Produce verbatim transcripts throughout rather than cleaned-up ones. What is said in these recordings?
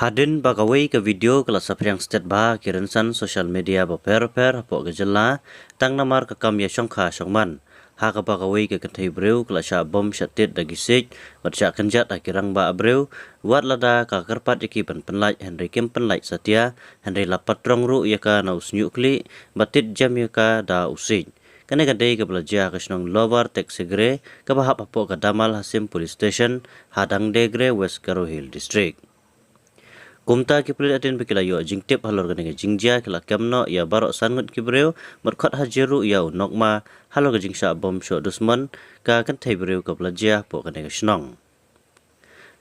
Hadien ba kawei ka video ka la saphriang stet bha ha ki rynsan social media bapher bapher hapoh ka jylla, tang namar ka kam ïashongkha shongman, ha kaba kawei ka kynthei briew ka la shah bom shah tied da ki siej, bad shah kynjat ha ki rangbah briew, wat lada ka kyrpad ïa ki ban pynlait hynrei kim pynlait satia, hynrei la patrong ruh ïa ka na u shñiuh khlieh, bad tied jem ïa ka da u siej. Kane ka dei kaba la jia ha ka shnong Lower Teksegre, kaba hap hapoh ka Damal Hasim Police Station, ha Dangdegre, West Garo Hills District. Kumta ki pulit hadien ba ki la ïoh jingtip halor kane ka jingjia ki la kem noh ïa baroh san ngut ki briew, bad khot hajar ruh ïa u nongma halor ka jingshah bom shoh dusmon ka kynthei briew kaba la jia hapoh kane ka shnong.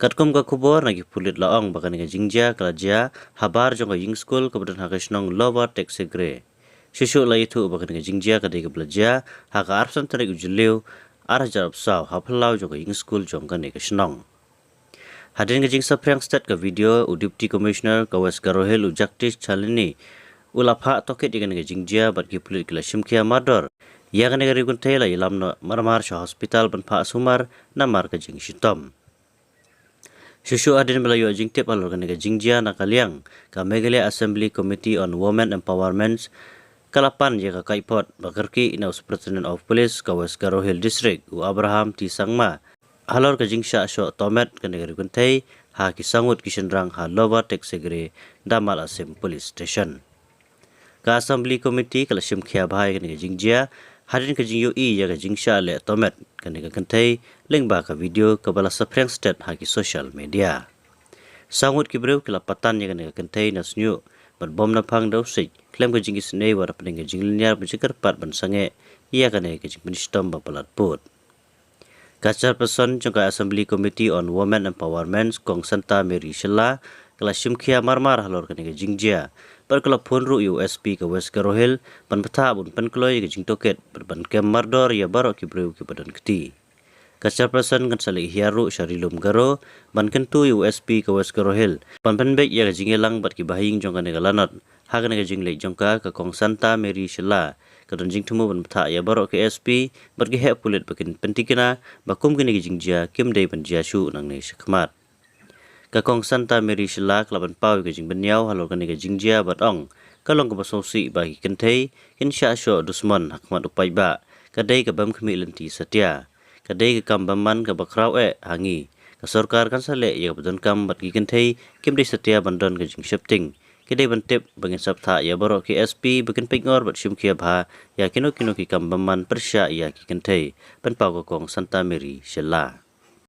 Katkum ka khubor na ki pulit la ong ba kane ka jingjia ka la jia habar jong ka ïing skul kaba don ha ka shnong Lower Teksegre. Shuh shuh la ïathuh ba kane ka jingjia ka dei kaba la jia ha ka arphew san tarik u Jylliew, ar hajar arphew saw, ha phyllaw jong ka ïing skul jong kane ka shnong. Hadien ka jingsaphriang stet ka video, u Deputy Commissioner ka West Garo Hills, u Jagdish Chalani, u la phah tohkit ïa kane ka jingjia bad ki pulit ki la shim khia mardor ïa kane ka riewkynthei, la ïalam noh marmar sha hospital ban phah sumar namar ka jingshitom. Shuh shuh hadien ba la ïoh jingtip halor kane ka jingjia, na ka liang ka Meghalaya Assembly Committee on Women Empowerment ka la pan ïa ka kyrpad ba kyrkieh na u Superintendent of Police ka West Garo Hills District, u Abraham T Sangma, halor ka jingshah shoh tohmet kane ka riewkynthei ha ki saw ngut ki shynrang ha Lower Teksegre, Damal Hasim Police Station. Ka Assembly Committee ka la shim khia bha ïa kane ka jingjia hadien ka jingïohi ïa ka jingshah leh tohmet kane ka kynthei lyngba ka video kaba la saphriang stet ha ki social media. Saw ngut ki briew ki la patan ïa kane ka kynthei na shñiuh bad bom na phang da u siej khlem ka jingisynei, wat hapdeng ka jinglynñiar bad jingkyrpad ban sangeh ïa kane ka jingpynshitom ba palat pud. Ka Chairperson jong ka Assembly Committee on Women Empowerment, Kong Santa Mary Shylla, ka la shim khia marmar halor kane ka jingjia bad ka la phone ruh ïa u S P ka West Garo Hills ban bthah ban pynkloi ïa ka jingtohkit bad ban kem mardor ïa baroh ki briew kiba don kti. Ka Chairperson kan sa leit hiar ruh sha Ri Lum Garo ban kyntu ïa u S P ka West Garo Hills ban pynbeit ïa ka jingïalang bad kiba ha ïing jong kane ka lanot ha kane ka jingleit jong ka. Ka Kong Santa Mary Shylla ka don jingthmu ban bthah ïa baroh ki S P bad ki heh pulit ba kin pyntikna ba kum kine ki jingjia kim dei ban jia shuh nangne shakhmat. Ka Kong Santa Mary Shylla ka la pynpaw ïa ka jingbynñiaw halor kane ka jingjia bad ong ka long kaba sngewsih ba ki kynthei kin shah shoh dusmon ha khmat u paidbah, ka dei kaba ym khmih lynti satia. Ka dei ka kam bymman kaba khraw eh ha ngi. Ka sorkar kan sa leh ïa kaba donkam bad ki kynthei kim dei satia ban don ka jingsheptieng. Ki dei ban tip ba ngin sa bthah ïa baroh ki S P ba kin peitngor bad shim khia bha ïa kino kino ki kam bymman pyrshah ïa ki kynthei, pynpaw ka Kong Santa Mary Shylla.